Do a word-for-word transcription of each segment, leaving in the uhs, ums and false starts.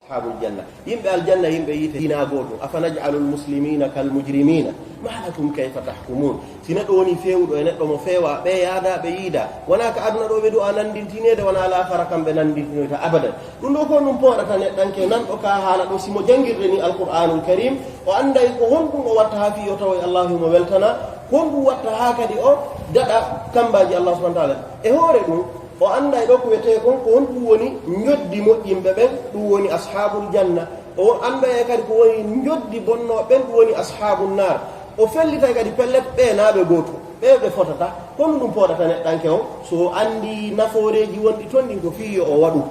Ashabul janna, yimɓe aljanna, yimɓe yiite, ina gootum. Afa naj'alul muslimina kal mujrimina ma lakum kayfa tahkumun. Si neɗɗo woni feewuɗo e neɗɗo mo feewa, ɓe yaada, ɓe yiida, wonaa ka aduna ɗo ɓe du'a nandintineede, wonaa laakara kam ɓe nandintinoyta abadan. Ɗum ɗo ko ɗum pooɗata neɗɗanke nanɗo ka haala ɗo, si mo janngirde ni Alqur'anul Karim, o annday ko honɗum o watta haa fii o tawoy Allahu mo weltana, ko honɗum watta haa kadi o daɗa kambaaji Allah subhanahu wa ta'ala. E hoore ɗum, o annday ɗo ko wiyetee kon, ko honɗum woni njoddi moƴƴinɓe ɓen, ɗum woni ashabul janna. O annday kadi ko woni njoddi bonnooɓe ɓen, ɗum woni ashabun nar. O fellitay kadi pellet ɓe naa ɓe gootum, ɓe ɓe fotata. Kono ɗum pooɗata neɗɗanke on, so o anndi nafooreeji wonɗi ton ɗin, ko fii yo o waɗu.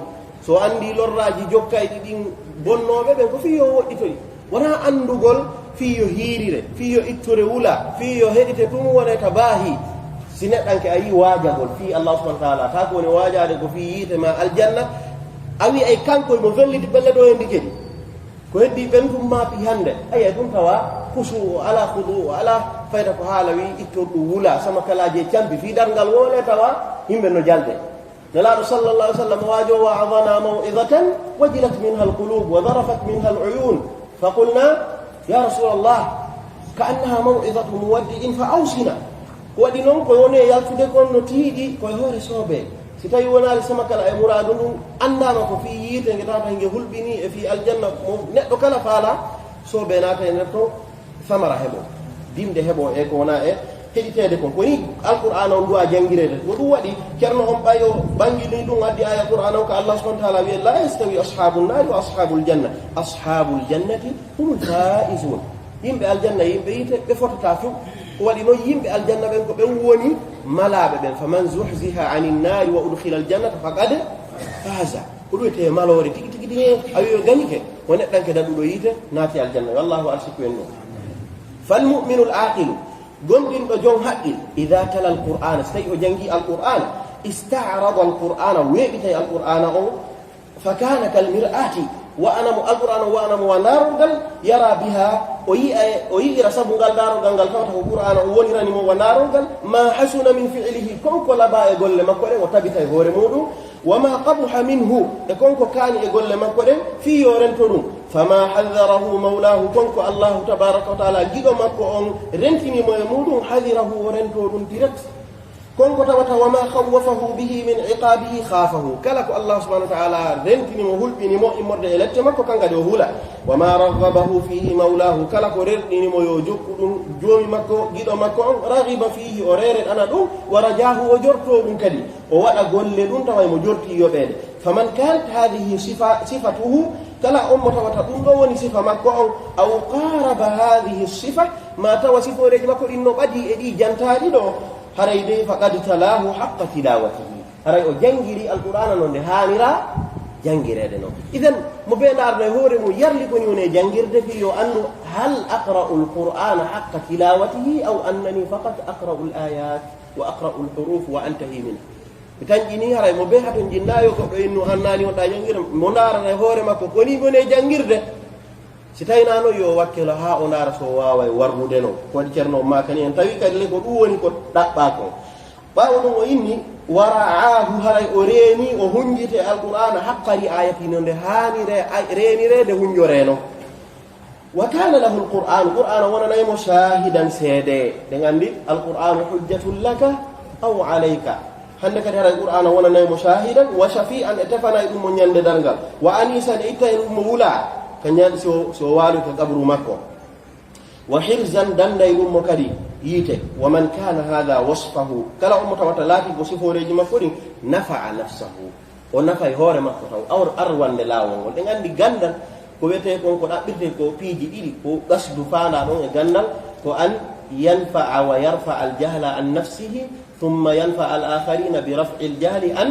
So o anndi lorraaji jokkayɗi ɗin bonnooɓe ɓen, ko fii yo o woɗɗitoy. Wonaa anndugol fii yo hiirire, fii yo ittore wula, fii yo heɗite tun wone ta baahi. Si neɗɗanke a yii waajagol fii Allah subhanahu wa ta'ala, taa ko woni waajaade ko fii yiite ma aljanna, a wi'ay kanko mo felliti pellet ɗo e ndi kadi. Ko heddii ɓen tun maapi hannde, ayi, ɗum tawa kusu o alaa, hudu o alaa, fayda ko haala wi ittorɗum wula, sama kalaaji e campi, fii darngal woo le tawa yimɓe no jalde. Nelaaɗo sallallahu alaihi wasallam, waajo, وعظنا موعظة وجلت منها القلوب وذرفت منها العيون. فقلنا: يا رسول الله، كأنها موعظة مودع فأوصنا. Ko waɗi non, ko woni e yaltude kon no tiiɗi ko e hoore soobee. Si tawi wonaali sama kala e muraadu ndun, anndaama ko fii yiite nge tawata nge hulɓinii e fii aljanna mo neɗɗo kala faala, soobee naata e nder ton, samara heɓo, dimde heɓo e ko wona e heɗiteede kon. Ko ni Alqur'aana on du'a janngireede. Ko ɗum waɗi Ceerno on ɓay o ɓanngini ɗum, addi aaya Qur'aana on ka Allah subhanahu wa ta'ala wi'e: لا يستوي أصحاب النار وأصحاب الجنة أصحاب الجنة هم الفائزون. Yimɓe aljanna, yimɓe yiite, ɓe fotataa few. Ko waɗi non yimɓe aljanna ɓen, ko ɓen woni malaaɓe ɓen. فمن زحزح عن النار وأدخل الجنة فقد فاز. Ko ɗum wiyetee maloore tigi, tigi, tigi, a wi'i o gañike, ko neɗɗanke daɗuɗo yiite, naati aljanna. Yo Allahu arsiku en ɗum. فالمؤمن العاقل, gomɗinɗo jon haqqil, إذا تلا القرآن, so tawi o janngii Alqur'aana, استعرض القرآن, weeɓitay Alqur'aana on, فكان كالمرآة, wa'ana mo Alqur'aana on, wa'ana mo wa ndaarorgal, يرى بها, o yi'a, o yi'ira sabu ngal ndaarorgal ngal, tawata ko Qur'aana on wonirani mo wa ndaarorgal, ما حسن من فعله, kon ko labaa e golle makko ɗen, o tabita e hoore muuɗum, وما قبح منه, e kon ko kaani e golle makko ɗen, fii yo rento ɗum. فما حذره مولاه, kon ko Allahu tabaaraka wa ta'ala giɗo makko on rentini mo e muuɗum, حذره, o rento ɗum direct. Kon ko tawata, وما خوفه به من عقابه خافه, kala ko Allah subhanahu wa ta'ala rentini mo, hulɓini mo immorde e lette makko, kan kadi o hula. وما رغبه فيه مولاه, kala ko rerɗini mo yo jokku ɗum joomi makko, giɗo makko on, رغب فيه, o rereɗana ɗum, ورجاه, o jorto ɗum kadi, o waɗa golle ɗum tawa mo jorti yoɓeede. فمن كانت هذه صفة، صفته, kala on mo tawata ɗum ɗo woni sifa makko on, أو قارب هذه الصفة, ma tawa sifooreeji makko ɗin no ɓadii e ɗi jantaaɗi ɗo, haray dey, فقد تلاه حق تلاوته, haray o janngiri Alqur'aana no nde haanira janngireede non. Idan, mo bee ndaarno e hoore mum, yarli ko ni woni e janngirde, fii yo anndu, هل أقرأ القرآن حق تلاوته أو أنني فقط أقرأ الآيات وأقرأ الحروف وأنتهي منها؟ Mi tanƴinii, haray mo bee haton jinnaa yo goɗɗo innu annaani wonɗaa janngirde, mo ndaarana e hoore makko ko ni woni e janngirde. Si tawii naa non, yo o wakkilo haa o ndaara so o waaway warrude non. Ko waɗi Ceerno on maakani en, tawi kadi le ko ɗum woni ko ɗaɓɓaa kon. Ɓaawo ɗum o inni, ورعاه, haray o reenii, o hunnjiti Alqur'aana, حق رعايته, no nde haaniree, ay, reeniree, nde hunnjoree non. وكان له القرآن, Qur'aana wonanay mo, شاهدا, seede. Ɗen anndi, القرآن حجة لك أو عليك. Hannde kadi haray Qur'aana wonanay mo شاهدا وشفيعا, e tefanay ɗum mo ñande darngal, وأنيسا, e ittay ɗum mo wula ka ñande, si o, si o waaloy ka qabru makko. وحرزا, dannday ɗum mo kadi yiite. ومن كان هذا وصفه, kala on mo tawata laatii ko sifooreeji makko ɗin, نفع نفسه, o nafay hoore makko taw, awr arwande laawol ngol. Ɗen anndi ganndal, ko wiyetee kon, ko ɗaɓɓirtee ko piiji ɗiɗi, ko qasdu faandaa ɗon e ganndal, ko أن ينفع ويرفع الجهل عن نفسه ثم ينفع الآخرين برفع الجهل عن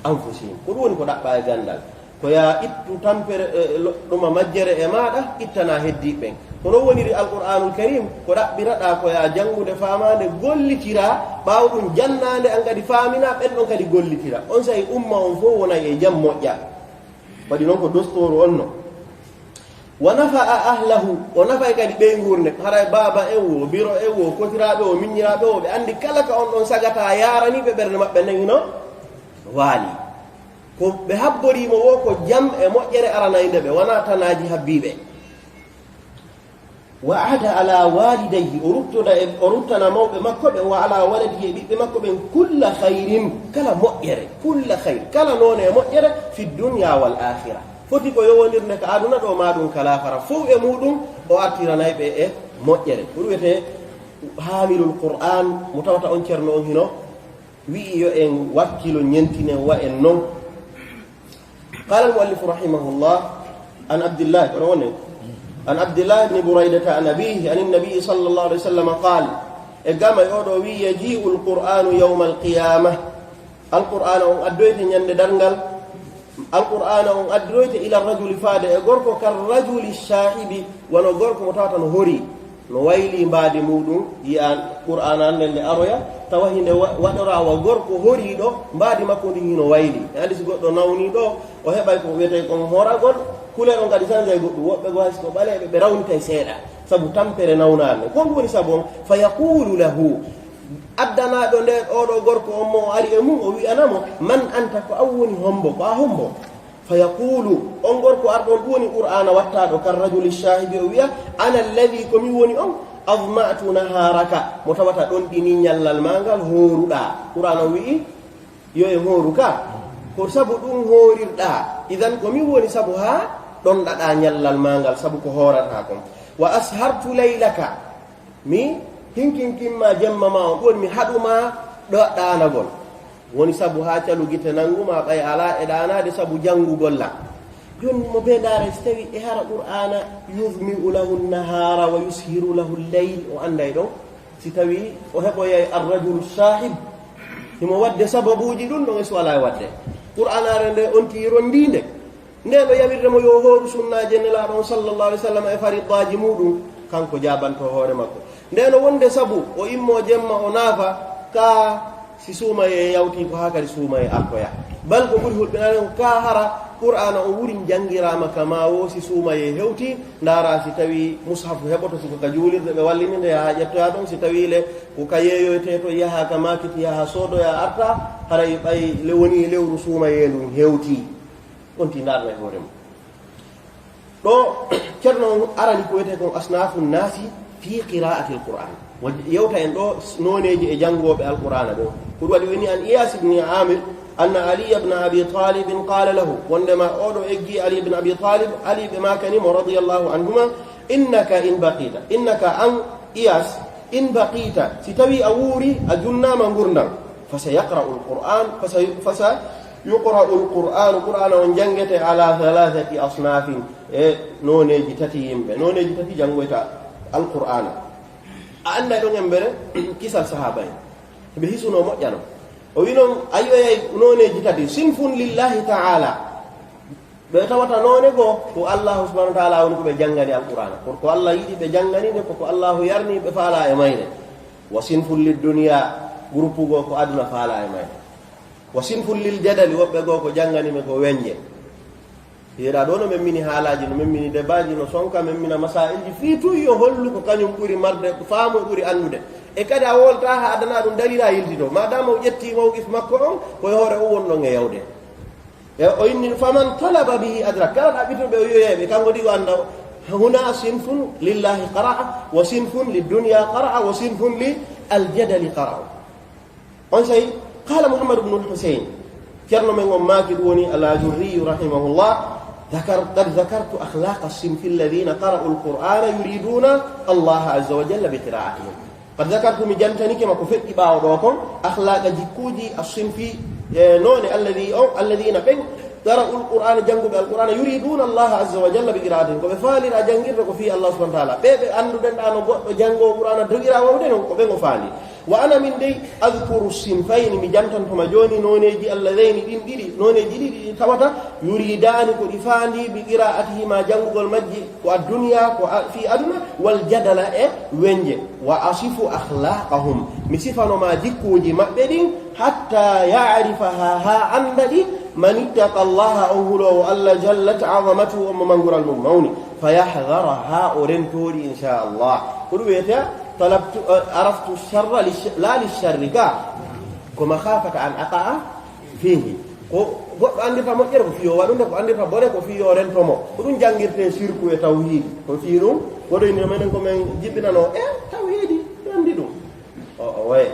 أنفسهم. Ko ɗum woni ko ɗaɓɓaa e ganndal. Ko yaa ittu tampere, e, lo-, ɗuma majjere e maaɗa, ittanaa heddiiɓe ɓen. Ko non woniri Alqur'aanul Kariim, ko ɗaɓɓiraɗaa ko yaa janngude, faamaade, gollitiraa, ɓaawo ɗum jannaande an kadi faaminaa, ɓen ɗon kadi gollitira. Onsay umma on fow wonay e jam, moƴƴa. Waɗi non ko dostooru on no. ونفع أهله, o nafay kadi ɓeynguure nden. Haray baaba en woo, biro en woo, kotiraaɓe woo, miññiraaɓe woo, ɓe anndi kala ka on ɗon sagata yaaranii ɓe, ɓernde maɓɓe nden hino waali. Ko ɓe habboriimo wo ko jam e moƴƴere aranayde ɓe, wonaa tanaaji habbiiɓe. Wa ahada ala walidayhi, o ruttana e, o ruttana mawɓe makko ɓe, wa ala waladihi e ɓiɓɓe makko ɓen, kulla khairin, kala moƴƴere, kulla khair, kala noone e moƴƴere, fi dunya wal akhira. Foti ko yowondirnde ka aduna ɗo, ma ɗum ka laakara, fow e muɗum o artiranay ɓe e moƴƴere. Ko ɗum wiyetee hamilul Qur'an, mo tawata on ceerno on hino wi'i yo en wakkilo, ñentinen, wa en non. Qala al-muallifu rahimahullah, an Abdillah, kono wonde, an Abdillah ibn Buraydata an abihi an nabii sallallahu alayhi wa sallam qal, e gama e oɗo wi'i, yaji'u al-Qur'anu yawma al-qiyamah, Alqur'aana on addoyte ñande darngal, Alqur'aana on addoyte ila rajuli faade e gorko, kar rajuli shaahibi, wano gorko mo tawata no horii. No waylii mbaadi muuɗum, yi'aa Qur'aana an nden nde aroya, tawa hinde wa-, waɗoraa wa gorko horiiɗo, mbaadi makko ndin hino waylii. E anndi si goɗɗo nawnii ɗo, o heɓay ko wiyetee kon horagol, couleur on kadi sanjay goɗɗum. Woɓɓe goo hay si ko ɓaleeɓe, ɓe rawnitay seeɗa, sabu tampere nawnaande. Ko ɗum woni sabu on, fa yaqulu lahu, addanaaɗo nde, oɗo gorko on mo o ari e mum, o wi'ana mo, man anta, ko an woni hombo, ko a hombo? Fa yaqulu, on gorko arɗo on, ɗum woni Qur'aana wattaaɗo, kar rajuli shaahibi, o wi'a, ana alladhi, ko min woni on, adma'tu naharaka, mo tawata ɗonɗinii ñallal maa ngal, hooruɗaa. Qur'aana o wi'i, yo en hooru ka. Ko sabu ɗum hoorirɗaa. Idan ko min woni sabu haa ɗonɗaɗaa ñallal maa ngal, sabu ko hoorataa kon. Wa ashartu laylaka, mi hinkinkin ma jemma ma on, ɗum woni mi haɗu ma ɗo ɗaanagol. Woni sabu haa calu gite nangu ma, ɓay alaa e ɗaanaade sabu janngugol lan. Jooni mo bee ndaara, si tawi e hara Qur'aana, yuzmi'u lahu nahaara wa yushiru lahu layl, o annday ɗon. Si tawi o heɓoyay ar-rajulu shahid, himo waɗde sababuuji ɗum ɗon, e so alaa e waɗde. Qur'aanaare nde on tii rondiinde. Nde no yawirde mo yo hooru sunnaaje Nelaaɗo on sallallahu alaihi wasallam e fariddaaji muuɗum, kanko jaabanto hoore makko. Nde no wonde sabu o immo jemma o naafa, ka si suumayee yawti ko haa kadi suumayee artoya. Bal ko ɓuri hulɓinaade ko ka hara Qur'aana o wurin janngiraama kama wo si suumayee hewti, ndaara si tawi mushafu heɓoto, si ko ka juulirde ɓe wallini nde, yaha ƴettoya ɗon, si tawi le ko ka yeeyoytee to, yaha ka maakiti, yaha soodoya arta, haray ɓay le woni lewru suumayee ndun hewti. On ti ndaarna e hoore mum. Ɗo, ceerno on arani ko wiyetee kon asnafu nasi fi qira'ati al-Qur'an. Mo yewta en ɗo nooneeji e janngooɓe Alqur'aana ɓe. Ko ɗum waɗi o inni an Iyas ibn Amir, anna Ali ibn Abi Talib qala lahu, wondema oɗo eggi Ali ibn Abi Talib, Ali ɓe maakani mo radiyallahu anhuma, innaka in baqita, innaka an Iyas, in baqita, si tawi a wuuri, a junnaama ngurndan, fa sayaqra'u al-Qur'an, fa sa-, fa sa-, yuqra'u al-Qur'anu, Qur'aana on janngete ala thalathati asnafin, e nooneeji tati yimɓe. Nooneeji tati janngoyta Alqur'aana. A annday ɗon embere kisal sahaaba en. Ɓe hisuno moƴƴano. O wi non, a yi'oyay nooneeji tati. Sinfun lillahi ta'ala. Ɓe tawata noone goo, ko Allahu subhanahu wa ta'ala woni ko ɓe janngani Alqur'aana. Ko, ko Allah yiɗi ɓe janngani nde, ko, ko Allahu yarni ɓe faala e mayre. Wa sinfun lid dunya, groupe goo ko aduna faala e mayre. Wa sinfun lil jadali, woɓɓe goo ko janngani ɓe ko wenje. Yeeɗa ɗo no memmini haalaaji, no memmini debaaji, no sonka memmina masaa'ilji, fii tun yo hollu ko kañum ɓuri marde faamu, ɓuri anndude. E kadi a wolta haa adana ɗum dalila yiltito. Maadaama o ƴetti mawqif makko on, ko e hoore o wonɗon e yawde. E o inni, faman talaba bihi adrak. Kala ɗaɓɓituɓe o yoyeɓe, kanko ɗi o annda, huna sinfun lillahi qara'a, wa sinfun lid dunya qara'a, wa sinfun li al jadali qara'a. On sey, qala Muhammad ibn al-Husayn, ceerno men on maaki ɗum woni Al-Ajurri rahimahullah, ذكر-، قد ذكرت أخلاق الصنف الذين قرأوا القرآن يريدون الله عز وجل بقراءتهم. قد ذكرت، mi jantanike ma ko feƴƴi ɓaawo ɗo kon, akhlaqa jikkuuji as-sinfi, e, noone alladhi, on, alladhina ɓen, qara'u al-Qur'ana, jannguɓe al-Qur'ana, yuriduna Allah azza wa jalla bi qira'atihim, ko ɓe faalira janngirde ko fii Allah subhanahu wa ta'ala. Ɓe ɓe annduɗen ɗa no goɗɗo janngo Qur'ana dogira wawde non, ko ɓe ngo faali. Wa ana min dey, adhkuru sinfayni, mi jantanto ma jooni nooneeji alladhayni ɗin ɗiɗi, nooneeji ɗiɗi ɗi tawata, yuridani, ko ɗi faandi, bi qira'atihima, janngugol majji, ko addunya, ko a-, fii aduna, wal jadala, e wenje. Wa asifu akhlaqahum, mi sifano ma jikkuuji maɓɓe ɗin, hatta ya'rifaha, haa annda ɗi, man ittaqa Allaha, on huloowo Allah, jallat azamatuhu, on mo manngural mum mawni, fa yahdaraha, o rentoo ɗi, insha Allah. Ko ɗum wiyetee, talabtu, eh, araftu sharra li sh-, la li sharri ka, ko makhafata an aqa'a fihi. Ko Goɗɗo anndirta moƴƴere ko fii yo waɗu nde, ko anndirta bone ko fii yo rento mo. Ko ɗum janngirtee sirku e tawhiidi. Ko fii ɗum, woɗoyni menen ko men jibbinanoo e tawhiidi, ɓe anndi ɗum. O, o waye.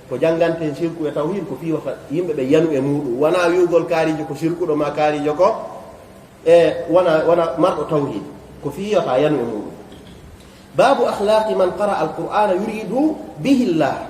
Ko janngantee sirku e tawhiidi ko fii wata yimɓe ɓe yanu e muuɗum. Wonaa wi'ugol kaarijo ko sirkuɗo maa kaarijo ko, e wona, wona marɗo tawhiidi. Ko fii wata yanu e muuɗum. Baabu akhlaaqi man qara al-Qur'aana yuriidu bihi llah.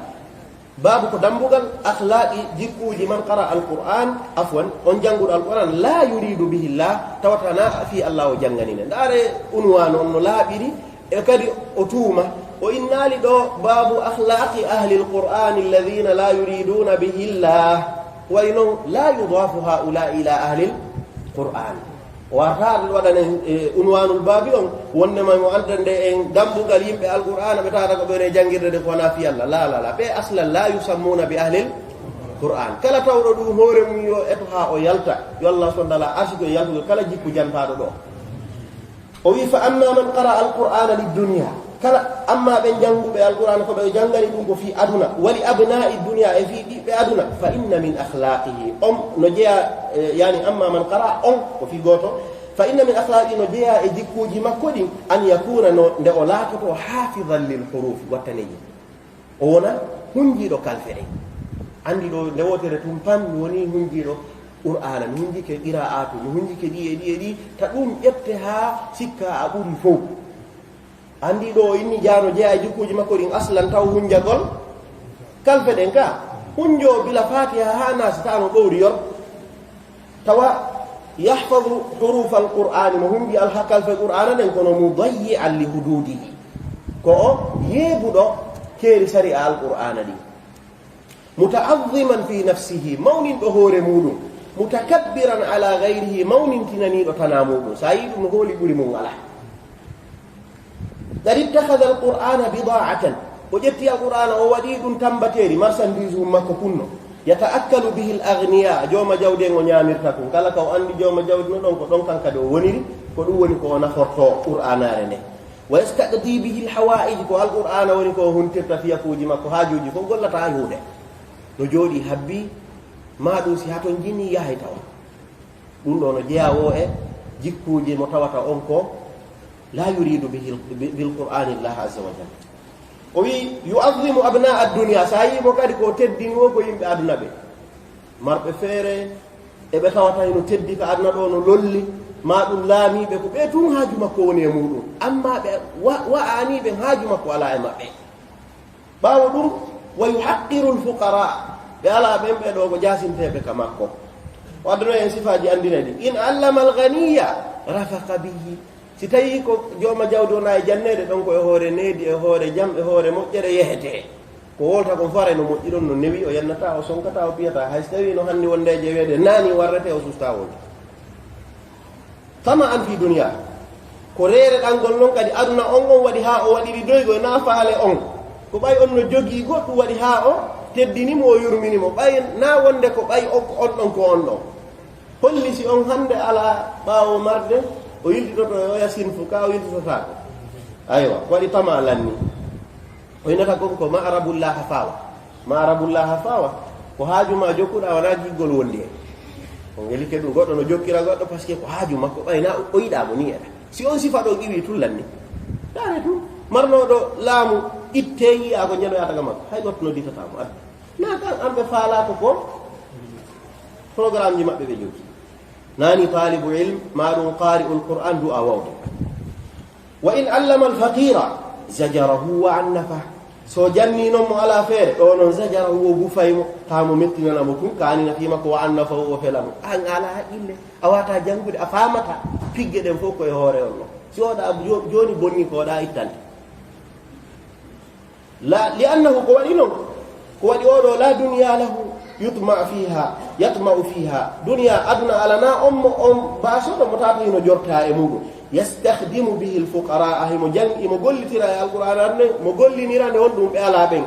Baabu ko dambugal akhlaaqi jikkuuji man qara al-Qur'aan, afwan, on jannguɗo al-Qur'aan, laa yuriidu bihi llah, tawata na fii Allah o janngani nde. Ndaare unwaanu on no laaɓiri, e kadi o tuuma. O innaali ɗo baabu akhlaaqi ahli al-Qur'aani alladhiina laa yuriiduuna bihi llah. Way non, laa yudaafu haa'ulaa'i ilaa ahli al-Qur'aan. O warata ɗum waɗanen, e, unwaanul baabi on, wonde ma mo andande en dambugal yimɓe Alqur'aana, ɓe tawata ko ɓe woni e janngirde nde ko wonaa fii Allah. La, la, la. Ɓe aslan laa yusammuuna bi ahlil Qur'aan. Kala tawɗo ɗum hoore mum yo eto haa o yalta. Yo Allah subhaanahu wa ta'aalaa arsiko e yaltugol kala jikku jantaaɗo ɗo. O wi, "Fa amma man qara al-Qur'aana lid-dunya." Kala, amma ɓen jannguɓe Alqur'aana ko ɓe janngani ɗum ko fii aduna, wa li abnaa'i dunya, e fii ɓiɓɓe aduna, fa inna min akhlaaqihi, on no jeyaa, e, yani amma man qara on ko fii gooto, fa inna min akhlaaqihi, no jeyaa e jikkuuji makko ɗin, an yakuuna, no nde o laatoto, haafizan lil huruufi, wattaneeji. O wona hunjiiɗo kalfe ɗen. Anndi ɗo nde wootere tun pan mi woni hunjiiɗo Qur'aana, mi hunjike qiraa'aatu, mi hunjike ɗi e ɗi e ɗi, ta ɗum ƴette haa sikka a ɓuri fow. Anndi ɗo o inni jaano jeyaa e jikkuuji makko ɗin aslan taw hunjagol kalfe ɗen ka. Hunjoo bila Faatiha haa Naasi ta no ɗowri yor. Tawa yahfazu huruufal Qur'aani, mo hunji alha kalfe Qur'aana ɗen, kono mudayyi'an li huduudihi. Ko o yeebuɗo keeri sari'a Alqur'aana ɗin. Muta'azziman fi nafsihi, mawninɗo hoore muuɗum. Mutakabbiran ala ghayrihi, mawnintinaniiɗo tanaa muuɗum. So a yii ɗum no hooli ɓuri mum alaa. Qad ittakhadha al-Qur'ana bida'atan. O ƴetti Alqur'aana, o waɗi ɗum tambateeri, marchandise mum makko kunno. Yata'akkalu bihi al-aghniya, jooma jawdi en o ñaamirta ɗum. Kala ka o anndi jooma jawdi no ɗon, ko ɗon kan kadi o woniri, ko ɗum woni ko o nafortoo Qur'aanaare nde. Wa yastaqdi bihi al-hawa'ij, ko Alqur'aana woni ko o huntirta fiyakuuji makko, haajuuji fof gollata hay huunde. No jooɗii habbii, maa ɗum si haton jinni yahayta on. Ɗum ɗo no jeyaa wo e jikkuuji mo tawata on ko la yuridu bihi, bi-, bil Qur'ani Allah azza wa jalla. O wi, "Yu'azzimu abna ad-dunya", so a yii mo kadi ko teddini wo ko yimɓe aduna ɓe. Marɓe feere, e ɓe tawata hino teddi ka aduna ɗo no lolli, maa ɗum laamiiɓe ko ɓe tun haaju makko woni e muuɗum. Amma ɓe wa-, wa'ani ɓe haaju makko alaa e maɓɓe. Ɓaawo ɗum, "Wa yuhaqqiru al-fuqara", ɓe alaa ɓen ɓe ɗo ko jaasinteeɓe ka makko. O adduno en sifaaji anndinayɗi. "In allama al-ghaniya rafaqa bihi." Si tawii ko jooma jawdi wona e janneede ɗon ko e hoore needi, e hoore jam, e hoore moƴƴere yehetee. Ko wolta kon fare no moƴƴi ɗon, no newi, o yennata, o sonkata, o piyata. Hay si tawii no hanni wonde e jeweede, naani warrete, o susta wonde. Tama'an fi dunya. Ko reere ɗangol non kadi aduna on, on waɗi haa o waɗiri doygo na faale on. Ko ɓay on no jogii goɗɗum waɗi haa o teddini mo, o yurmini mo. Ɓay na wonde ko ɓay o, ko on ɗon, ko on ɗon. Holli si on hannde alaa ɓaawo marde, o yiltitoto e oya sinfu ka o yiltitotaako. Aywa, ko waɗi tama lanni. O innata kon ko ma'arabullaha fawa. Ma'arabullaha fawa. Ko haaju ma jokkuɗa wona giggol wondi hen. O welike ɗum goɗɗo no jokkira goɗɗo parce que ko haaju makko ɓay na o yiɗa mo ni ena. Si on sifa ɗo iwi tullan ni. Dare tu. Marnoɗo laamu itte yi'a ko ñanoyata ga makko. Hay goɗɗo no ditata mo adda. Na kan an ɓe faala ko ko programme ji maɓɓe ɓe jogi. Nani talibu ilm, ma ɗum qari'ul Qur'an du'a wawde. Wa in allama al-faqira zajarahu wa annafa. So janni non mo ala feere, ɗo non zajarahu o gufay mo, taa mo mettinana mo tun, kaanina fii makko wa annafa o fela mo. An ala haqqille, a wata jangude, a famata, pigge ɗen fof ko e hoore on ɗo. Si oɗa jo-, joni bonni ko oɗa ittande. La, li annahu ko waɗi non, ko waɗi oɗo la dunya lahu yutma fiha, yatma'u fiha. Duniya aduna alana on mo on basoɗo mo tata hino jorta e muɗum. Yastakhdimu bihi al-fuqara, himo jang-, himo gollitira e Alqur'an aduna, mo gollinira nde on ɗum ɓe ala ɓen.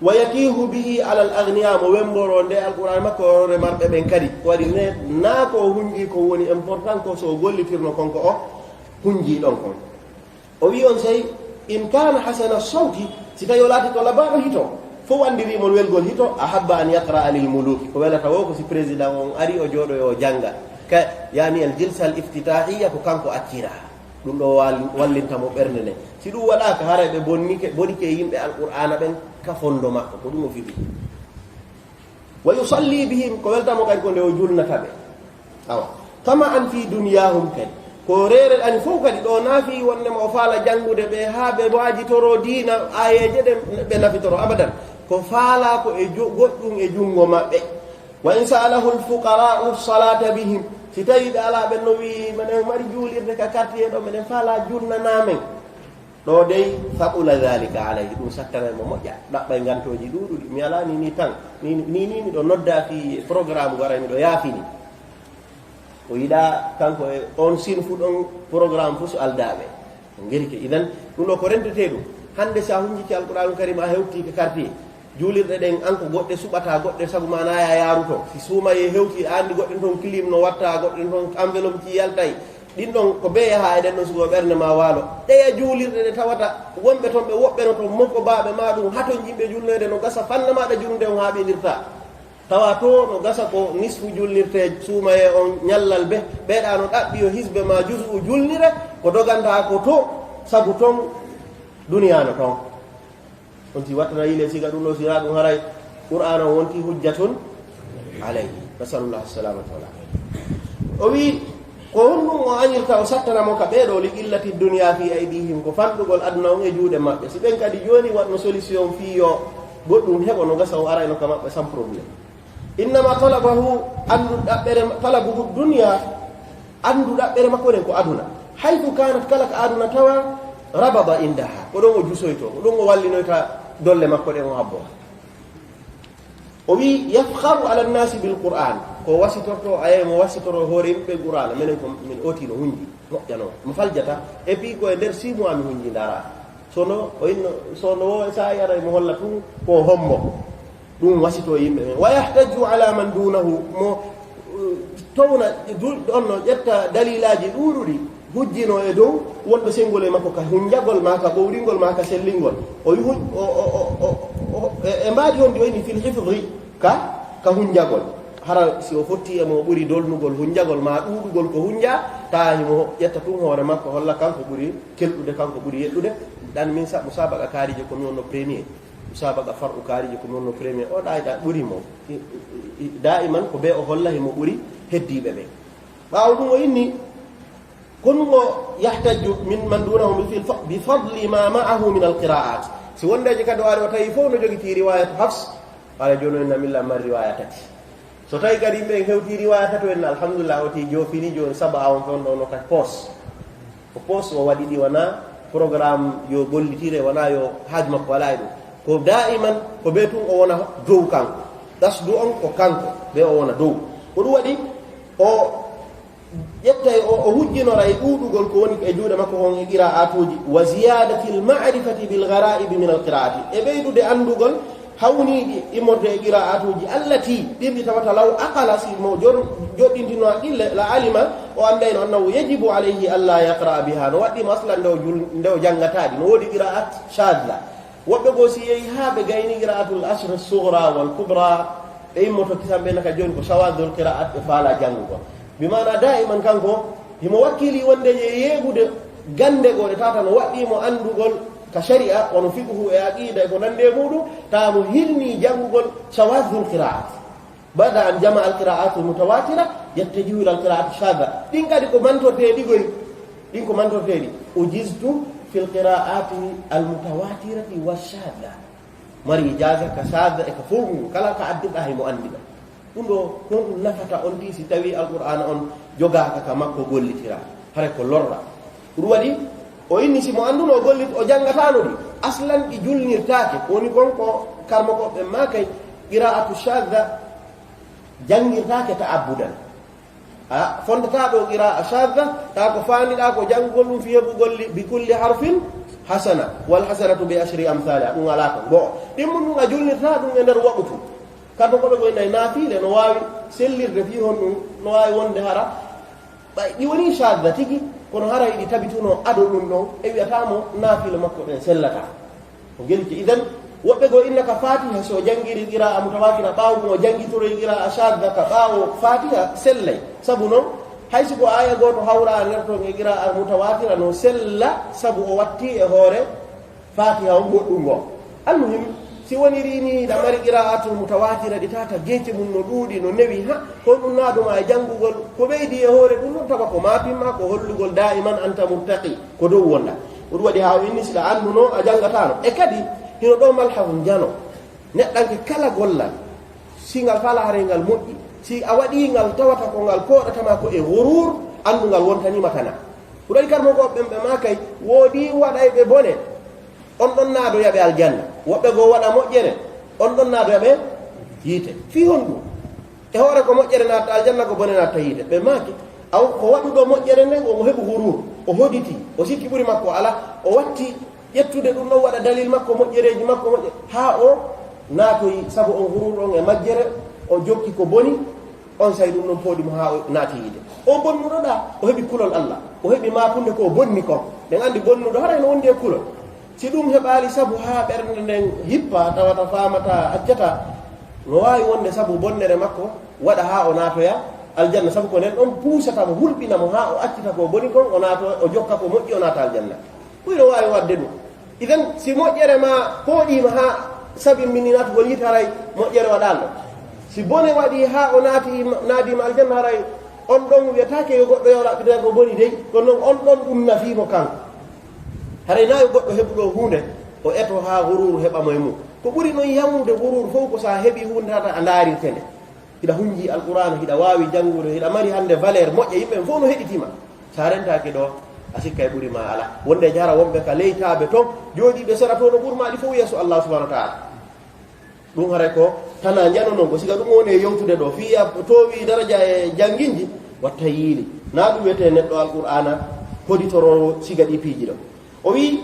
Wa yakihu bihi ala al-aghniya, mo wemboro nde Alqur'an makko e hoore marɓe ɓen kadi. Ko waɗi ne, na ko o hunji ko woni important ko so o gollitirno kon ko o hunji ɗon kon. O wi on sey, in kana hasana sawti, si tawi o laati ko labaaɗo hito, Fof anndiri mon welgol hito, ahabba an yaqra'a lil muluki. Ko welata wo ko si président on ari o jooɗo yo jannga. Ka, yani al jilsa al iftitahiya ko kanko accira. Ɗum ɗo wal-, wallinta mo ɓernde nden. Si ɗum waɗaaka, haray ɓe bonnike, bonike yimɓe Alqur'aana ɓen ka fondo makko. Ko ɗum o fiɓi. Wa yusalli bihim, ko welta mo kadi ko nde o julnata ɓe. Awa. Tama an fi dunyahum kadi. Ko reere ani fof kadi ɗo naafi wonde mo o faala janngude ɓe haa ɓe waajitoro diina aayeeje ɗen ɓe nafitoro abadan. Ko faala ko e ju-, goɗɗum e junngo maɓɓe. Wa in sa'alahu al-fuqara'u salata bihim. Si tawi ɓe alaa ɓen no wi'i, "Meɗen mari juulirde ka quartier ɗo, meɗen faala julnanaa men." Ɗo dey, faqula dhalika alayhi, ɗum sattanay mo moƴƴa. Ɗaɓɓay ngantooji ɗuuɗuɗi. Mi alaa ni ni tan. Ni, ni, ni miɗo nodda fi programme waray miɗo yaafini. O yiɗa kanko e on sinfu ɗon programme fof so aldaaɓe. Ngerike. Idan, ɗum ɗo ko rentetee ɗum. Hannde si a hunjiki Alqur'aanu Karim a hewti ka quartier. Juulirɗe ɗen an ko goɗɗe suɓata, goɗɗe sabu ma na ya yaaru ton. Si suumayee hewti, a anndi goɗɗen ton clim no watta, goɗɗen ton enveloppe ci yaltay. Ɗin ɗon ko bee yaha e ɗen ɗon sugo ɓernde ma waalo. Ɗeya juulirɗe ɗe tawata wonɓe ton ɓe woɓɓe no ton mokko baaɓe ma ɗum haton yimɓe julnoyde no gasa fanna maɗa julnude on haaɓindirta. Tawa to no gasa ko nisfu julnirte suumayee on ñallal be, ɓeeɗa no ɗaɓɓi yo hisbe ma juzu'u julnire, ko doganta ko to, sabu ton duniya no ton. On si wattana yile siga ɗum ɗo sira ɗum haray Qur'aana on wonti hujjatun alayhi. Nasalullah salamata wal afiya. O wi, ko honɗum o añirta o sattana mo ka ɓeeɗo li illati dunya fi aydihim ko fanɗugol aduna on e juuɗe maɓɓe. Si ɓen kadi jooni waɗno solution fii yo goɗɗum heɓo no gasa o arayno ka maɓɓe sans problème. Innama talabahu, andu ɗaɓɓere, talabuhu dunya, andu ɗaɓɓere makko ɗen ko aduna. Haythu kanat, kala ka aduna tawa, rabada indaha, ko ɗon o jusoyto, ko ɗon o wallinoyta dolle makko ɗen o habbo. O wi, yafkharu ala nnasi bil Qur'an, ko wasitorto, aye mo wasitoro hoore yimɓe Qur'ana, menen ko min oti no hunji, moƴƴano, mo faljata, et puis ko e nder six mois mi hunji ndara. Sono, o inno, sono o sa yara mo holla tun ko hombo. Ɗum wasito yimɓe ɓen. Wa yahtaju ala man dunahu, mo, uh, towna, du-, ɗon no ƴetta dalilaji ɗuuɗuɗi, hujjino e dow wonɓe sengol e makko ka hunjagol ma, ka ɓowringol ma, ka sellingol. O yuhu-, o, o, o, o, o, e, e mbaadi on di o inni fil hifdhi ka, ka hunjagol. Hara si o fotti e mo ɓuri dolnugol hunjagol ma ɗuuɗugol ko hunja, tawa himo ƴetta tun hoore makko holla kanko ɓuri kelɗude, kanko ɓuri yeɗɗude. Ɗan min sa-, musabaqa kaarije ko mi wonno premier. Musabaqa far'u kaariji ko mi wonno premier. O ɗa, ɗa ɓuri mo. I, i, i, daiman ko be o holla himo ɓuri heddiiɓe ɓe. Ɓaawo ɗum o inni, kon mo yahtaju min man dunahu bi fil fa-, bi fadli ma ma'ahu min al qira'at. Si wondeje kadi o ari o tawi fof no jogiti riwayat Hafs, wala jooni o inna milla mar riwaya tati. So tawi kadi yimɓe en hewti riwaya tati, o inna alhamdulillah, o ti jofini jooni saba a on fewndo no ka pos. Ko poste o waɗi ɗi, wona programme yo gollitire, wona yo haaju makko wala e ɗum. Ko daiman ko be tun o wona dow kanko. Qasdu on ko kanko, be o wona dow. Ko ɗum waɗi o ƴettay o, o hujjinora e ɗuuɗugol ko woni e juuɗe makko on e qira'atuuji. Wa ziyadatil ma'rifati bil gharaib min al qira'ati. E ɓeydude anndugol hawniiɗi immorde e qira'atuuji allati, ɗin ɗi tawata law aqala, si mo jor-, joɗɗintino haqqille, la alima, o anndayno annahu yajibu alayhi alla yaqra'a biha. No waɗɗi mo aslan nde o jul-, nde o janngata ɗi. No woodi qira'at shadha. Woɓɓe goo si yehi haa ɓe gayni qira'atul ashr sughra wal kubra, ɓe immoto kisan ɓe naka jooni ko shawadhul qira'at ɓe faala janngugol. Bi maana daiman kanko, himo wakkili wonde e yeegude gannde goo ɗe tata no waɗɗi mo anndugol ka shari'a, wano fiqhu e aqida e ko nandi e muɗum, tawa mo hilni janngugol shawadhul qira'at. Ba'da an jama'a al qira'atul mutawatira, yattajihu ila al qira'ati shadha. Ɗin kadi ko mantorteeɗi goy, ɗin ko mantorteeɗi. Ujiztu fil qira'ati al mutawatirati wa shadha. Mari ijaza ka shadha e ka fow, kala ka addirɗa himo anndina. Ɗum ɗo, ko honɗum nafata on ti si tawi Alqur'aana on jogaaka ka makko gollitira? Hara ko lorra. Ɗum waɗi, o inni si mo annduno o gollit-, o janngatano ɗi. Aslan ɗi julnirtaake. Ko woni kon ko karmokooɓe ɓen maakay, qira'atu shadha janngirtaake ta'abbudan. A fondata ɗo qira'a shadha, ta ko faandiɗa ko janngugol ɗum fi heɓugol li, bi kulli harfin hasana, wal hasanatu bi ashri amthaliha. Ɗum alaa kon. Bon, ɗimmun ɗum a julnirta ɗum e nder waqtu. Kamɓe ko ɓe goynay naafiile, no waawi sellirde fii honɗum, no waawi wonde hara. Ɓay ɗi wonii shadha tigi, kono hara iɗi tabituno ado ɗum ɗon, e wi'ata mo naafiile makko ɗen sellata. Ko gelki. Idan, Woɓɓe goo inna ka Fatiha, si o janngiri qira'a mutawatira, ɓaawo ɗum o janngitoray qira'a shadda ka ɓaawo Fatiha, sellay. Sabu non, hay si ko aya gooto hawra a nder ton e qira'a mutawatira no sella, sabu o watti e hoore Fatiha on goɗɗum goo. Almuhim, si woniri ni hiɗa mari qira'atul mutawatira ɗi tata geece mum no ɗuuɗi, no newi, ha, ko ɗum naaduma e janngugol, ko ɓeydi e hoore ɗum non, tawa ko maapin ma, ko hollugol da'iman anta murtaqi, ko dow wonda. Ko ɗum waɗi haa o inni, si ɗa annduno, a janngataano. E kadi, hino ɗoo malhahun jano. Neɗɗanke kala gollal, si ngal fala haray ngal moƴƴi, si a waɗii ngal tawata ko ngal pooɗata ma ko e ghuruur, anndu ngal wontanii ma kana. Ko ɗum waɗi karmokooɓe ɓen ɓe maakay, woodii waɗayɓe bone, on ɗon naado yaɓe aljanna. Woɓɓe goo waɗa moƴƴere, on ɗon naado yaɓe yiite. Fii honɗum? E hoore ko moƴƴere naatta aljanna, ko bone naatta yiite. Ɓe maaki, aw ko waɗuɗo moƴƴere nden, omo heɓu ghuruur, o hoditi, o sikki ɓuri makko alaa, o watti ƴettude ɗum ɗon waɗa dalil makko, moƴƴereeji makko moƴƴe, haa o naatoyi, sabu on ghuruur on e majjere, o jokki ko boni, onsay ɗum ɗon pooɗi mo haa o naati yiite. O bonnuɗo ɗaa, o heɓi kulol Allah, o heɓi maakunde ko o bonni kon. Ɗen anndi bonnuɗo haray no wondi e kulol. Si ɗum heɓaali sabu haa ɓernde nden hippa, tawata faamata, accata, no waawi wonde sabu bonnere makko waɗa haa o naatoya aljanna, sabu ko nden ɗon puusata mo, hulɓina mo haa o accita ko boni kon, o naato, o jokka ko moƴƴi, o naata aljanna. Ɗum no waawi waɗde ɗum. Idan, si moƴƴere ma pooɗii ma haa sabi min naatugol yiite, haray moƴƴere waɗaali ɗon. Si bone waɗii haa o naati, naadii ma aljanna, haray on ɗon wiyataake yo goɗɗo yaw raɓɓitana ko boni dey, kono non on ɗon ɗum nafii mo kanko. Haray na yo goɗɗo heɓu ɗoo huunde, o eto haa ghuruur heɓa mo e mum. Ko ɓuri non yawnude ghuruur fow ko si a heɓii huunde tata a ndaarirte nde. Hiɗa hunji Alqur'aana, hiɗa waawi janngude, hiɗa mari hannde valeur moƴƴa, yimɓe ɓen fow no heɗitii ma. Si a rentaaki ɗoo, a sikkay ɓuri ma alaa. Wonde jara wonɓe ka leytaaɓe ton, jooɗiiɓe sera ton no ɓuri ma ɗi fow yeeso Allah subhanahu wa ta'ala. Ɗum haray ko tanaa njano non ko siga ɗum woni e yewtude ɗoo. Fii a toowi daraja e jannginji, watta yiili. Na ɗum wiyetee neɗɗo Alqur'aana hoditoroowo siga ɗii piiji ɗoo. O wi'i,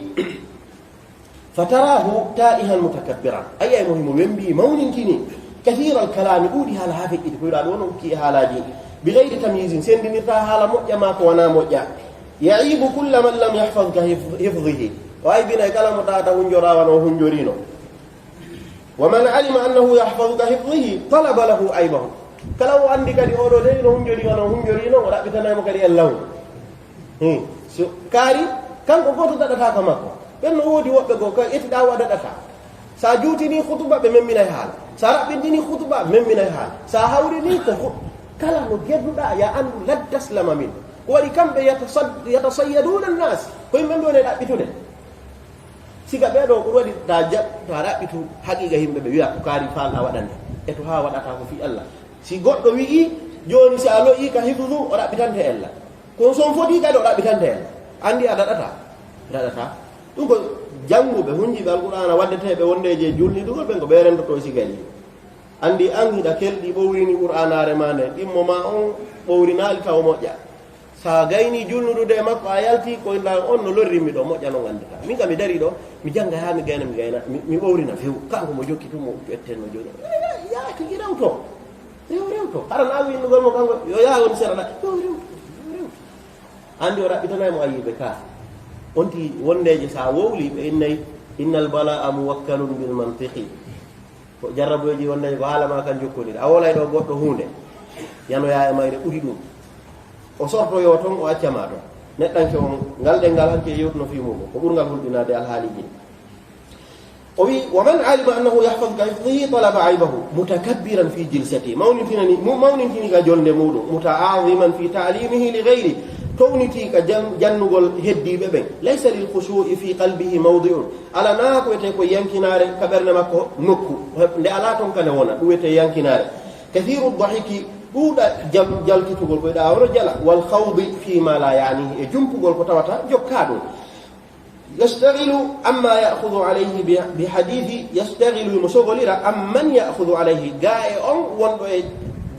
"Fataraahu taa'ihan mutakabbiran." A yi'ay mo himo wembi, mawnintini. "Kathiiral kalaami", ɗuuɗi haala haa feƴƴiti. Ko wi'uɗaa ɗoo non ki haalaaji. "Bi ghayri tamyiizin", senndinirtaa haala moƴƴa maa ko wanaa moƴƴa. "Ya'iibu kulla man lam yahfaz ka hif-, hifzihi." O aybinay kala mo tawata hunjoraa wano o hunjoriino. "Wa man alima annahu yahfazu ka hifzihi, talaba lahu aybahu." Kala o anndi kadi oo ɗoo dey no hunjori wano o hunjoriino, o ɗaɓɓitanay mo kadi en law. Hmm. So kaari, kanko gooto daɗataa ka makko. Ɓen no woodi woɓɓe goo, ka etiɗaa wa daɗataa. Sa juutinii khutuba, ɓe memminay haala. Sa raɓɓintinii khutuba, memminay haala. Sa hawrinii ko hu-, kala no gerduɗaa, ya anndu ladda slama min. Ko waɗi kamɓe yatasad-, yatasayyaduuna annaas. Ko yimɓe ɓen ɗoo ne ɗaɓɓitude. Siga ɓee ɗoo, ko ɗum waɗi ta ja-, ta ɗaɓɓitu haqiiqa yimɓe ɓe wi'a ko kaari faalɗaa waɗande. E to haa waɗataa ko fii Allah. Si goɗɗo wi'i, jooni si a lo'ii ka hifzu, o ɗaɓɓitante ella. Kono si on fotii kadi o ɗaɓɓitante ella. Anndi a daɗataa. Daɗataa. Ɗum ko jannguɓe, hunjiiɓe Alqur'aana, waddeteeɓe wondeeji e juulnidugol ɓen ko ɓe renndotoo siga ɗii. Anndi an hiɗa kelɗi ɓowrini Qur'aanaare maa nden, ɗimmo maa on ɓowrinaali taw moƴƴa. Sa gaynii juulnudude e makko, a yaltii, ko inna on no lorri mi ɗoo, moƴƴa non anndita. Min ka mi darii ɗoo, mi jannga haa mi gayna, mi gayna, mi, mi ɓowrina few. Kanko mo jokki tun mo ƴetten no jooni. Yaa, yaa, tigi rewto. Rew, rewto. Hara na winnugol mo kanko, yo yaa woni sera ɗa. Yo rewto, yo rewto. Anndi o raɓɓitanay mo ayiibe ka. On ti wondeeje sa wowli, ɓe innay, "Innal balaa'a muwakkalun bil mantiqi." Ko jarraboyji wonde ko haala ma kan jokkondir. A wolay ɗoo goɗɗo huunde. Yanoyaa e mayre ɓuri ɗum. O sortoyoo ton, o acca ma ton. Neɗɗanke on, ngal ɗenngal hanki e yewtuno fii muuɗum. Ko ɓurngal hulɓinaade alhaaliiji ɗin. O wi'i, "Wa man alima annahu yahfazu ka hifzihi talaba aybahu, mutakabbiran fi jilsati." Mawnintinani, mu-, mawnintini ka jolde muuɗum. "Muta'aziman fi ta'limihi li ghayri." Townitii ka jan-, jannugol heddiiɓe ɓen. "Laysa lil khushu'i fi qalbihi mawdi'un." Alanaa ko wiyetee ko yankinaare ka ɓernde makko nokku, nde alaa ton ka nde wona, ɗum wiyetee yankinaare. "Kathiiru dhahiki", ɗuuɗa jam-, jalkitugol ko ɗa wano jala, "wal khawdi fi ma la ya'nihi", e jumpugol ko tawata jokkaa ɗum. "Yashtaghilu amma ya'khudhu alayhi bi, bi hadithi", yashtaghilu, mo sogolira, "amman ya'khudhu alayhi", gaa e on wonɗo e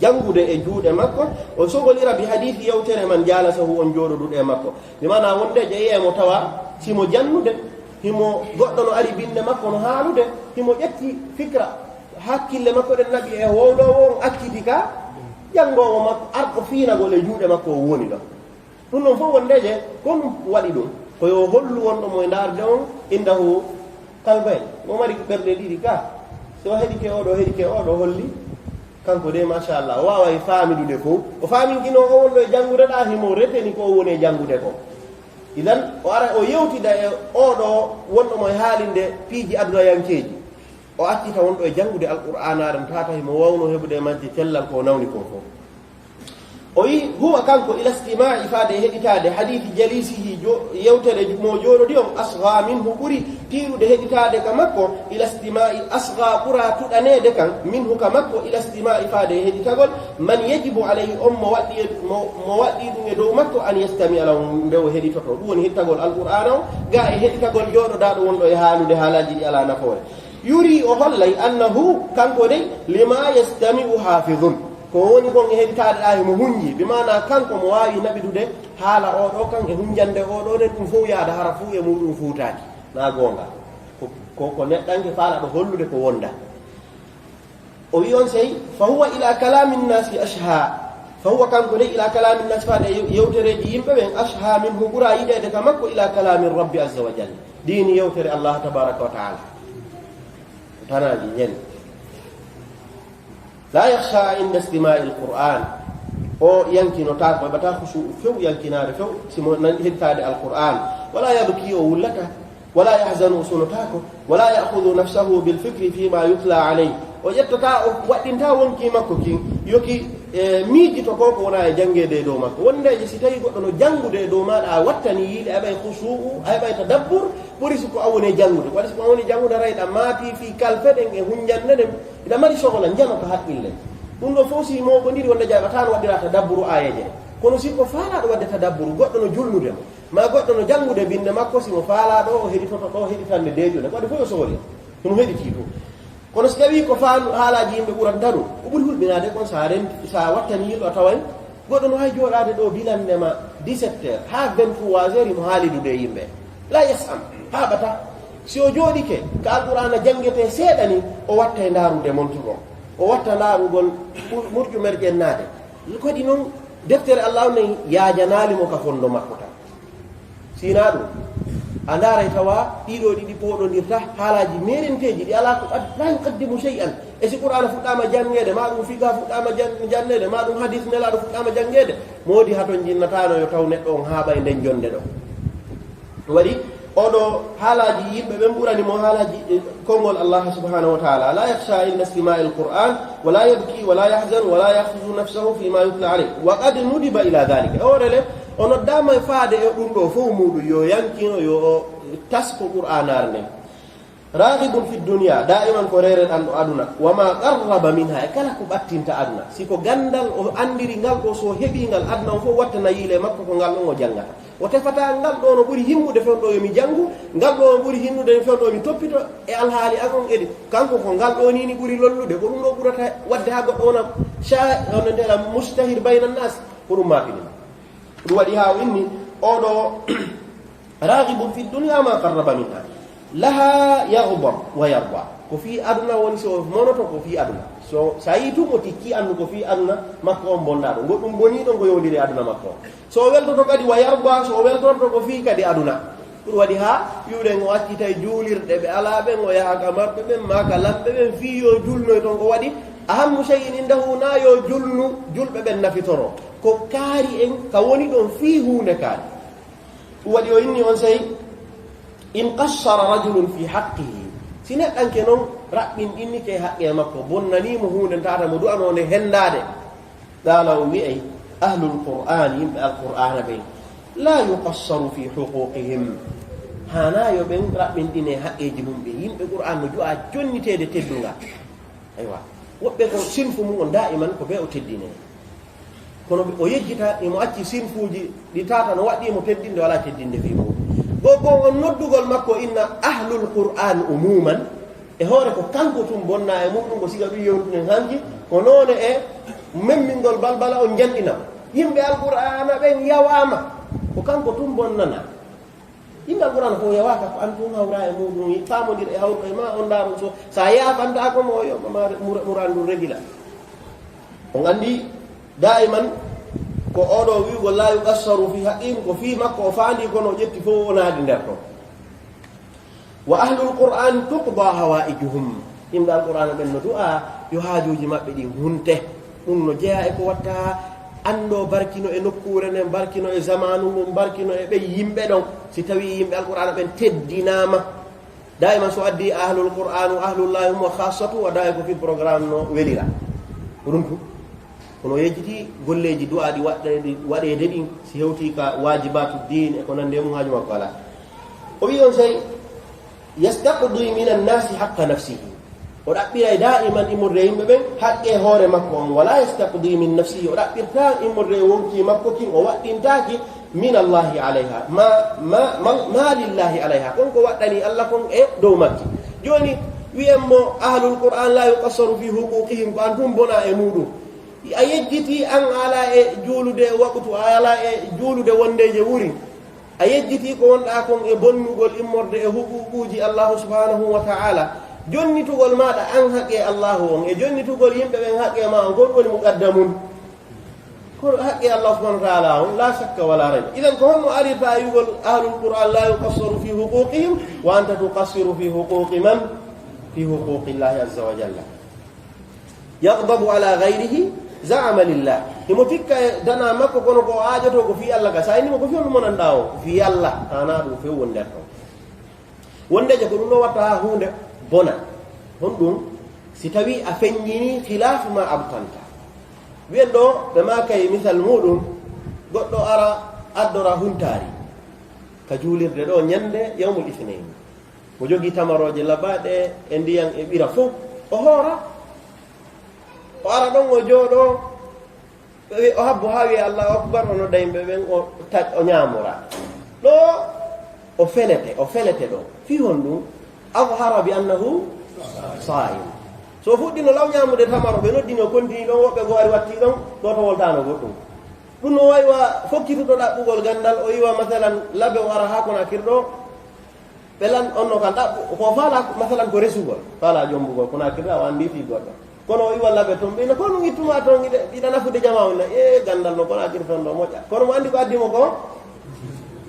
janngude e juuɗe makko, o sogolira, "bi hadithi", yewtere man, "jalasahu", on jooɗoduɗo e makko. Bi maana wonde jeeyee mo tawa himo jannude, himo goɗɗo no ari binde makko no haalude, himo ƴetti fikra, hakkille makko ɗen naɓi e wowloowo on acciti ka janngoowo makko, arɗo fiinagol e juuɗe makko o woni ɗon. Ɗum ɗon fof wonde je ko ɗum waɗi ɗum. Ko yo hollu wonɗo mo e ndaarde on, indahu Kalbay, mo mari ɓerɗe ɗiɗi ka, so heɗike oɗo, heɗike oɗo holli, kanko de, machallah, o waaway faamidude fof. O faaminkino o wonɗo e janngude ɗa, himo reteni ko o woni e janngude ko. Idan, o ara o yewtida e oɗo wonɗo mo e haalinde piiji adunayankeeji. O accita wonɗo e janngude Alqur'aanaare, no tata himo wawno heɓude e majje cellal ko o nawni ko fof. O wi, huwa kanko, ila istimaa'i, faade e heɗitaade, hadiisi jaliisihi, jo-, yewtere mo jooɗodi on, asgha minhu, ɓuri tiiɗude heɗitaade ka makko, ila istimaa'i, asgha, ɓura tuɗaneede kan, minhu, ka makko, ila istimaa'i, faade e heɗitagol, man yajibu alayhi, on mo waɗɗi e, mo, mo waɗɗi ɗum e dow makko, an yastami'a lahu, nde o heɗitoto. Ɗum woni heɗitagol Alqur'aana o, ga e heɗitagol jooɗodaaɗo wonɗo e haalude haalaaji ɗi alaa nafoore. Yuri, o hollay, annahu, kanko dey, lima yastami'u hafizun. Ko woni kon e heɗitaade ɗa himo hunji, bi maana kanko mo waawi naɓidude haala oɗo kan e hunjande oɗo nden, ɗum fof yaada hara fuu e muɗum fuutaaki. Na goonga. Ko, ko, ko neɗɗanke faalaɗo hollude ko wonda. O wi on sey, fa huwa ila kalami nnasi ashha. Fa huwa kanko dey ila kalami nnasi, faade e yew-, yewtereeji yimɓe ɓen, ashha minhu, ɓura yiɗeede ka makko, ila kalami Rabbi azza wa jalla. Ɗin yewtere Allah tabaraka wa taala. Tanaaji ñen. La yakhsha inda istima'il Qur'an. O yankinotaako, heɓata khushu'u few, yankinaare few, si mo nan heɗitaade Alqur'an. Wala yabki, o wullata. Wala yahzanu, o sunotaako. Wala ya'khudhu nafsahu bil fikri fima yutla alayh. O ƴettata, o waɗɗinta wonki makko kin, yoki, e, miijito ko ko wona e janngeede e dow makko. Wondeeje, si tawi goɗɗo no janngude e dow maaɗa, a wattani yiide, a heɓay khushu'u, a heɓay tadabbur, ɓuri si ko a woni e janngude. Ko waɗi si ko a woni e janngude, haray ɗa maati fii kalfe ɗen e hunjannde ɗen, hiɗa mari sohla, njano ka haqqille. Ɗum ɗo fof si mooɓondiri, wonde jaaɓata no waɗdira tadabburu aayeeje ɗen. Kono si ko faalaaɗo waɗde tadabburu, goɗɗo no julnude mo, ma goɗɗo no janngude binnde makko, si mo faalaaɗo o heɗitoto ɗo heɗitande deeƴude, ko waɗi fof yo sohli, kono heɗitii fof. Kono si tawii ko faa-, haalaaji yimɓe ɓuranta ɗum, ko ɓuri hulɓinaade kon, so a renti, so a wattani yiɗo, a taway goɗɗo no waawi jooɗaade ɗo bilande ma dix-sept heures haa vingt-trois heures, himo haalidude e yimɓe. La yas'am, haaɓata. Si o jooɗike, ka Alqur'aana janngetee seeɗa ni, o watta e ndaarude montre on. O watta ndaarugol ɓur-, ɓurƴu mer ƴennaade. Kadi non, deftere Allah on nen yaajanaali mo ka fondo makko tan. Si hinaa ɗum, a ndaaray tawa ɗiɗo ɗiɗi pooɗondirta haalaaji meerenteeji ɗi alaa ko ad-, la yuqaddimu shay'an. E si Qur'aana fuɗɗaama janngeede, ma ɗum fiqha fuɗɗaama jan-, janneede, ma ɗum hadiis Nelaaɗo fuɗɗaama janngeede, moodi haton jinnataano yo taw neɗɗo on haaɓa e nden jonnde ɗo. Waɗi, oɗo haalaaji yimɓe ɓen ɓurani mo haalaaji, eh, konngol Allah subhanahu wa ta'ala. La yakhsha inda istima'il Qur'an, wa la yabki, wa la yahzan, wa la ya'khudhu nafsahu fima yutla alayh. Wa qad nudiba ila dhalika. E hoore le, o noddaama e faade e ɗum ɗo fof muɗum, yo yankino, yo o tasko Qur'aanaare nden. Raghibun fi dunya, daiman ko rereɗanɗo aduna. Wa ma qarraba minha, e kala ko ɓattinta aduna. Si ko ganndal o anndiri ngal ɗo, so heɓi ngal, aduna o fof wattana yiile makko ko ngal ɗon o janngata. O tefata ngal ɗo no ɓuri himmude fewndo yo mi janngu, ngal ɗo no ɓuri himmude fewndo yo mi toppito e alhaali an on edi. Kanko ko ngal ɗo ni ni ɓuri lollude, ko ɗum ɗo ɓurata waɗde haa goɗɗo wona sha-, wona ndela mustahir bayna nas, ko ɗum maapini ma. Ɗum waɗi haa o inni, oɗo raghibun fi dunya ma qarraba minha. Laha yaghdab wa yarda. Ko fii aduna woni so o monoto, ko fii aduna. So, so a yii tun o tikki, anndu ko fii aduna makko on bonnaaɗo. Goɗɗum boniiɗo ngo yowndiri e aduna makko on. So o weltoto kadi, wa yarda, so o weltorto ko fii kadi aduna. Ɗum waɗi haa wi'uɗen o accitay juulirɗe ɓe alaa ɓen, o yaha ka marɓe ɓen, maa ka lamɓe ɓen, fii yo julnoy ton. Ko waɗi, ahammu shay'in indahu, na yo julnu, julɓe ɓen nafitoro. Ko kaari en ka woni ɗon fii huunde kaari. Ɗum waɗi o inni on sey, in qassara rajulun fi haqqihi. Si neɗɗanke non raɓɓinɗinnike e haqqe makko, bonnanii mo huunde, tata mo du'anoo nde henndaade. Qala, o wi'ay, ahlul Qur'an, yimɓe Alqur'aana ɓen, la yuqassaru fi huquqihim. Haanaa yo ɓen raɓɓinɗine haqqeeji mum ɓen. Yimɓe Qur'an no ju'a jonniteede teddungal. Aywa. Woɓɓe ko sinfu mum on daiman ko ɓe o teddine. Kono o yejjita, imo acci sinfuuji ɗi tata no waɗɗii mo teddinde, wala teddinde fii mum. Ko, ko on noddugol makko inna ahlul Qur'an umuman, e hoore ko kanko tun bonna e muɗum, ko siga ɗum yewtuɗen hanki, ko noone e memmingol balbala on janɗina. Yimɓe Alqur'aana ɓen yawaama, ko kanko tun bonnana. Yimɓe Alqur'aana fof yawaaka, ko an tun hawra e muɗum, faamondir e hawruɗo e ma, on ndaaro so, sa yaafantaako mo, yo ma, ma, mura, mura ndu regila. On anndi, daiman, ko oɗo wi'ugol la yuqassaru fi haqqihim, ko fii makko o faandi, kono o ƴetti fof o naadi nder ton. Wa ahlul Qur'an tuqda hawaijuhum. Yimɓe Alqur'aana ɓen no du'a yo haajuuji maɓɓe ɗin hunte. Ɗum no jeyaa e ko watta anndo barkino e nokkuure nden, barkino e zamaanu ngun, barkino e ɓen yimɓe ɗon. Si tawii yimɓe Alqur'aana ɓen teddinaama, daa'iman so addii ahlul Qur'an, ahlullahi hum wa khassatu, wa daa'i ko fii programme no welira. Ko ɗum tun. Kono o yejjiti golleeji du'aaɗi waɗɗeede-, waɗeede ɗin, si hewtii ka waajibatu diin e ko nandi e mum, haaju makko alaa. O wi'i on sey, "Yastaqdi min annasi haqqa nafsihi." O ɗaɓɓiray daa'iman immorde e yimɓe ɓen haqqe hoore makko on. "Wala yastaqdi min nafsihi." O ɗaɓɓirtaa immorde e wonkii makko kin, o waɗɗintaaki "min Allahi alayha." Ma, ma, ma, ma lillahi alayha. Kon ko waɗɗani Allah kon e dow makki. Jooni, wi'en mo ahlul Qur'an la yuqassaru fi huquqihim, ko an tun bona e muɗum. A yejjiti an ala e juulude waqtu, a ala e juulude wondeeje wuri. A yejjiti ko wonɗaa kon e bonnugol immorde e huququuji Allahu subhanahu wa ta'ala. Jonnitugol maaɗa an haqqe Allahu on, e jonnitugol yimɓe ɓen haqqe ma on, kon woni muqaddamun. Kono haqqe Allah subhanahu wa ta'ala on, la shakka wala rayba. Idan ko honno arirta wi'ugol ahlul Qur'an la yuqassaru fi huquqihim, wa anta tuqassiru fi huquqi man? Fi huquqillahi azza wa jalla. Yaghdabu ala ghayrihi, za'ama lillah. Himo tikka e dana makko, kono ko aajoto ko fii Allah ka. Sa inni mo ko fii honɗum monanɗaa o? Ko fii Allah. Kana ɗum few wonde ton. Wondeje ko ɗum ɗo watta haa huunde bona. Honɗum? Si tawii a feññinii khilaafu ma abtanta. Wi'en ɗo, ɓe maakay misal muɗum, goɗɗo ara addora huntaari ka juulirde ɗo ñande yawmul isnayni. Mo jogii tamarooje labaaɗe e ndiyan e ɓira fow, o hoora. O ara ɗon, o jooɗoo, o habbo haa wi'e Allahu Akbar, o nodda yimɓe ɓen, o ta-, o ñaamora. Ɗo o felete, o felete ɗo. Fii honɗum? Adhara bi annahu sa'im. So o fuɗɗino law ñaamude tamaro, ɓe noddino, kontini ɗon, woɓɓe goo ari watti ɗon, ɗo to woltaano goɗɗum. Ɗum no wayi wa fokkituɗo ɗaɓɓugol ganndal, o iwa masalan labe o ara haa Konaakiri ɗo, ɓe lan on no kan ɗaɓɓu, ko faala masalan ko resugol, faala jombugol, Konaakiri a o anndi fii goɗɗo. Kono o iwa labe ton, ɓe no ko ɗum ittuma ton, iɗa, iɗa nafude jamaa on na, e ganndal no Konaakiri ton ɗo moƴƴa. Kono mo anndi ko addi mo ko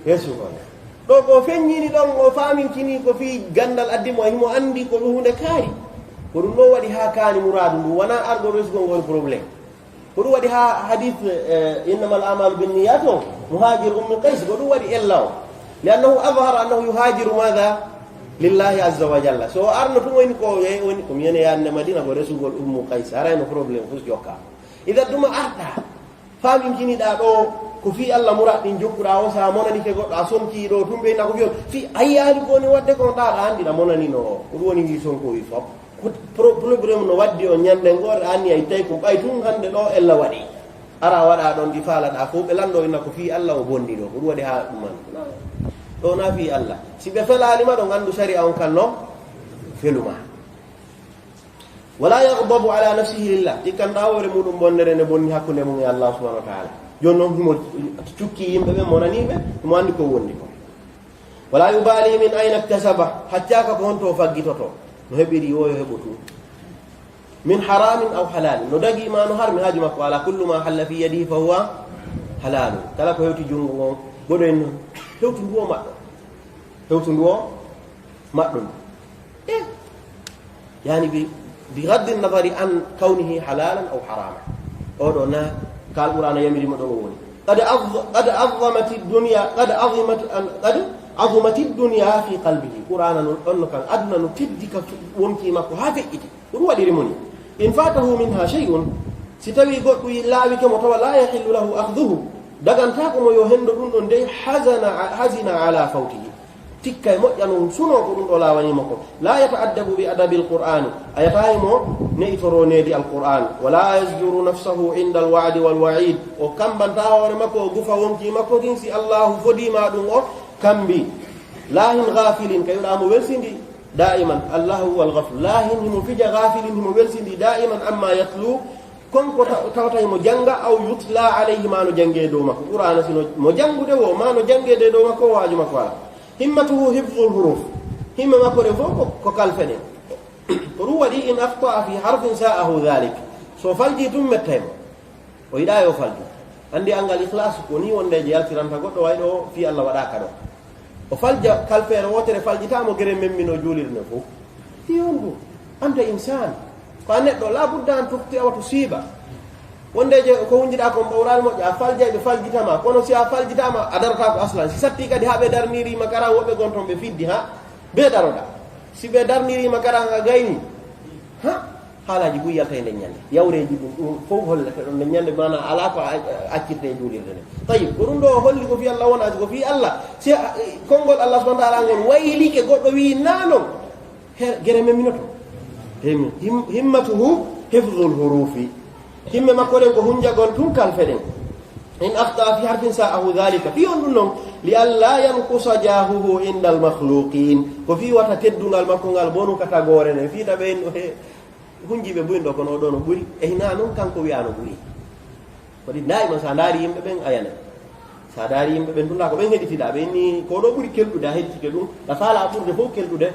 resugol. Ɗo ko feññini ɗon, o faaminkini ko fii ganndal addi mo, himo anndi ko ɗum huunde kaari. Ko ɗum ɗo waɗi haa kaani muraadu ndu, wonaa argol resugol ngol problème. Ko ɗum waɗi haa hadith, eh, "Innamal a'malu binniyat" o, muhajir Ummu Qays, ko ɗum waɗi ella o. Li annahu adhhara annahu yuhajiru madha? Lillahi azza wa jalla. So o arno tun woni ko, eh, woni ko mi yene yaande Madina ko resugol Ummu Qays. Haray no problème fus jokka. Idan tuma arɗa, faaminkiniɗa ɗo, ko fii Allah muraad ɗin jokkuɗa o, sa monanike goɗɗo, a sonki ɗo, tun ɓe ina ko fii on. Fii a yiyaali ko woni waɗde ko ɗa, ɗa anndi ɗa monanino o. Ko ɗum woni wi sonko wi fof. Ko pro-, problème no waddi on ñande ngoore, an ni a ittay kum ɓay tun hannde ɗo ella waɗi. Ara waɗa ɗon ɗi faalaɗa fof, ɓe lanndo inna ko fii Allah o bonni ɗo. Ko ɗum waɗi haa ɗum man. Ɗo na fii Allah. Si ɓe felaali ma ɗo, nganndu sariya on kan no feluma. Wala yaghdabu ala nafsihi lillah. Ikkanɗa hoore muɗum bonnere nde bonni hakkunde mum e Allah subhanahu wa ta'ala. Jooni noon himo cukki yimɓe ɓe, monani ɓe, himo anndi ko wondi ko. Wala yubali min ayna iktasaba, haccaka ko honto o faggitoto. No heɓiri yo, yo heɓo tun. Min haramin aw halalin. No dagi ma no harmi, haaju makko ala. Kullu ma halla fi yadihi fa huwa halalun. Kala ko hewti junngo ngon, goɗo en non. Hewtu ndu o maɗɗo. Hewtu ndu o maɗɗo ndu. Eh. Yani bi, bi gaddi nadari an kawnihi halalan aw harama. Oɗo na, ka Alqur'ana yamiri mo ɗon o woni. Qad az-, qad azamati dunya, qad azimat an, qad azumati dunya fi qalbihi. Qur'ana non, on no kan aduna no teddi ka wonki makko haa feƴƴiti. Ko ɗum waɗiri mo ni. In fatahu minha shay'un, si tawi goɗɗum laawike mo tawa la yahillu lahu akhdhuhu, dagantaako mo yo hendo ɗum ɗon dey, hazana, hazina ala fawtihi. Tikka e moƴƴa no suno ko ɗum ɗo laawanimo ko. La yata'addabu bi adabil Qur'ani. A yataay mo ne'itoro needi Alqur'an. Wala yazjuru nafsahu inda alwa'di walwa'id. O kambanta hoore makko, o gufa wonki makko kin si Allahu fodima ɗum o kambi. Lahin ghafilin, kayuɗa mo welsindi da'iman. Allahu wal ghafil. Lahin himo fija, ghafilin himo welsindi da'iman amma yatlu. Kon ko ta-, tawata himo jannga, aw yutla alayhi, ma no jannge dow makko. Qur'ana sino mo janngude wo, ma no jannge de dow makko, waaju makko ala. Himmatuhu hifdhul huruf. Himma makko ɗen fof ko, ko kalfe ɗen. Ko ɗum waɗi in akhta'a fi harfin sa'ahu dhalik. So falji tun mettay mo. O yiɗa yo falju. Anndi anngal ikhlas ko ni wonde je yaltiranta goɗɗo wayɗo fii Allah waɗaka ɗo. O falja kalfeere wootere, faljitaama gere memmino juulirde fof. Fii honɗum? Anta insaan. Ko a neɗɗo, laa budda an tukhti'a wa tusiiba. Wonde je ko hunjiɗaa kon ɓawraali moƴƴa, a faljay ɓe faljitama. Kono si a faljitama, a darata ko aslan. Si satti kadi haa ɓe darniriima kara, woɓɓe gon ton ɓe fiddi haa ɓe daroɗa. Si ɓe darniriima kara a gayni, ha? Haalaaji buy yalta e nden ñande. Yawreeji ɗum, ɗum fof hollata ɗon nden ñande, maanaa alaa ko a-, accirte e juulirde nden. Tayyib, ko ɗum ɗo holli ko fii Allah wonaa, ko fii Allah. Si a-, konngol Allah subhanahu wa ta'ala ngol waylike goɗɗo wiyi naa non, he-, gere memminoto. Him-, him-, himmatuhu hifzul hurufi. Himme makko ɗen ko hunjagol tun kalfe ɗen. In akhta fi harfin sa'ahu dhalika. Fii honɗum non? Li alla yanqusa jahuhu indal makhluqin. Ko fii wata teddungal makko ngal bonu ka tagoore nden. Fii ta ɓe inno he hunjiiɓe buy ɗo kono o ɗo no ɓuri. E hinaa non kanko wi'aa no ɓuri. Ko ɗi daayiman sa ndaari yimɓe ɓen a yanay. Sa ndaari yimɓe ɓen tun ndaa ko ɓen heɗitiɗaa. Ɓe inni ko ɗo ɓuri kelɗude a heɗitike ɗum. A faala a ɓurde fof kelɗude.